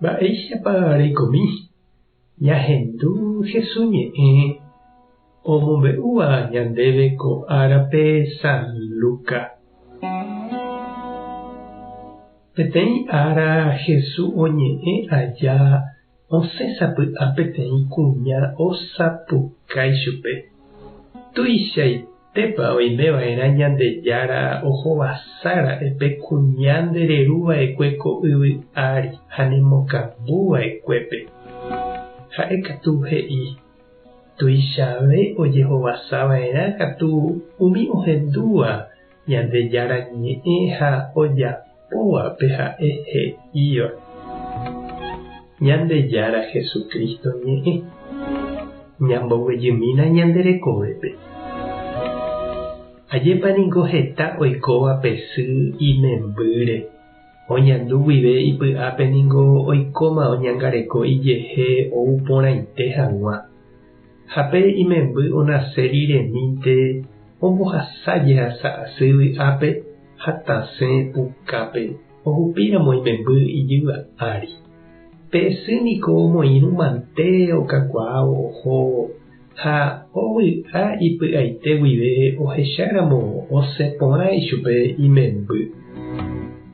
Mba'éichapa reikomi ñahendu Jesús ñe'ẽ omombe'úva ñandéve ko árape San Lucas? Peteĩ ára Jesús oñe'ẽ aja osẽ sapy'a peteĩ kuña osapukái chupe, Tuichaitépa oime va'erã Ñandejára ohovasa ra'e pe kuña nde reru va'ekue ko yvy ári ha nemokambu va'ekuépe. Ha'e katu he'i, Tuichave ojehovasa va'erã katu umi ohendúva Ñandejára ñe'ẽ ha ojapóva pe ha'e he'íva. Ñandejára Jesucristo ñe'ẽ. Ñamboguejymína ñande rekovépe. Ajépa ningo heta oikóva pe sy imembýre. Oñandu guive ipy'ápe ningo oikóma oñangareko ijehe ou porãite hag̃ua. Ha pe imemby onase riremínte ombohasa jehasa asy vy'ápe ha tasẽ pukápe ohupíramo imemby ijyva ári. Pe sy niko omoirũ mante okakuaávo ohóvo ha ovy'a ipy'aite guive ohecháramo osẽ porã ichupe imemby.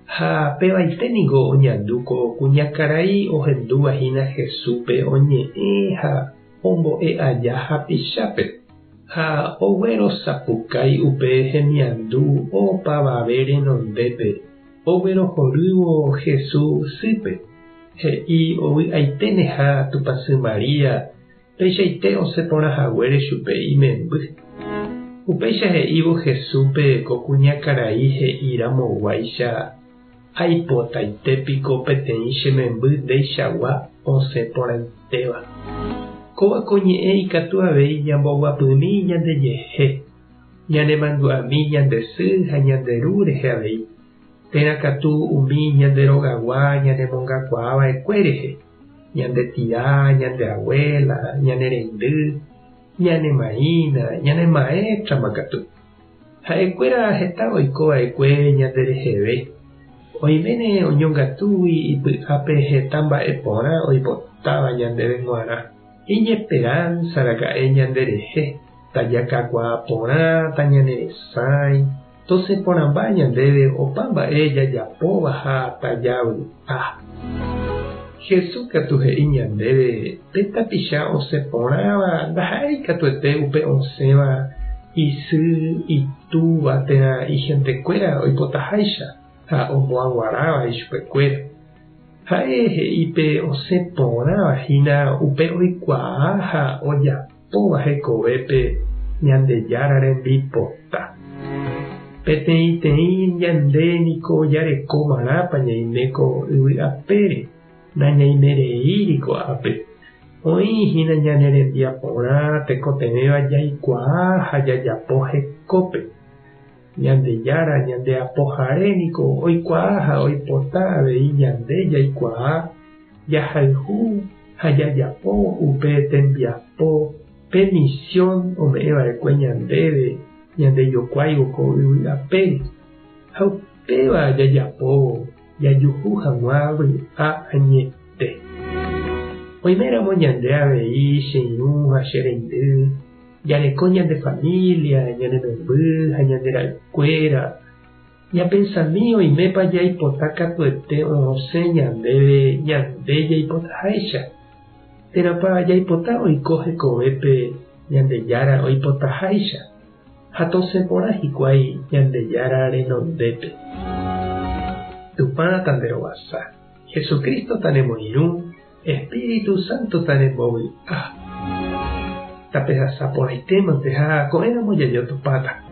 Ha pevaite niko oñandu ko kuñakarai ohendúva hína Jesúspe oñe'ẽ ha ombo'e aja hapichápe, ha oguerosapukái upe hemiandu opavave renondépe oguerohorývo Jesús sýpe, he'i ovy'aiténeha Tupãsy María Peichaite osẽ porã haguére chupe imemby. Upéicha he'ívo Jesúspe ko kuñakarai he'i ramoguáicha, Aipotaite piko peteĩ che memby ndeichagua osẽ porãitéva. Kóva ko ñe'ẽ ikatu avei ñamboguapymi ñandejehe, ñanemandu'ami ñande sy ha ñande ru rehe avei, térã katu umi ñande rogagua ñanemongakuaa va'ekue rehe. Ñande tia, ñande abuela, ñane reindy, ñane maína, ñane maéstrama katu. Ha'ekuéra heta oiko va'ekue ñande reheve. Oiméne oñongatúgui ipy'ápe heta mba'e porã oipotáva ñandéve g̃uarã. Iñesperánsa raka'e ñande rehe, tajakakuaa porã, tañaneresãi, Tosẽ porãmba ñandéve opa mba'e jajapóva ha tajavy'a. Jesús katu he'i ñandéve pe tapicha osẽ porãva ndaha'éi katuete upe osẽva isy, itúva térã ihentekuéra oipotaháicha ha omboaguaráva ichupekuéra. Ha'e he'i pe osẽ porãva hína upe oikuaa ha ojapo. Ojapóva hekovépe Ñandejára rembipota. Peteĩteĩ ñande niko jareko marãpa ñaime ko yvy apére, nañaimereíri ko'ápe. Oĩ hína ñane rembiaporã tekotevẽva jaikuaa ha jajapo hekópe. Ñandejára ñande Apohare niko oikuaa ha oipota avei ñande jaikuaa, jahayhu ha jajapo upe tembiapo, pe misión ome'ẽ va'ekue ñandéve ñandejokuáivo ko yvy apére, ha upéva jajapóvo jajuhu hag̃ua vy'a añete. Oiméramo ñande avei che irũ ha che reindy, jareko ñande familia, ñane memby ha ñande ra'ykuéra, Ñapensami oimépa jaipota katuete osẽ ñandéve ñande jaipotaháicha, térãpa jaipota oiko hekovépe Ñandejára oipotaháicha ha tosẽ porã hikuái Ñandejára renondépe. Tupã tanderovasa, Jesucristo tanemoirũ, Espíritu Santo tanembovy'a. Tapehasa porãitémante ha ko'ẽramo jajotopáta.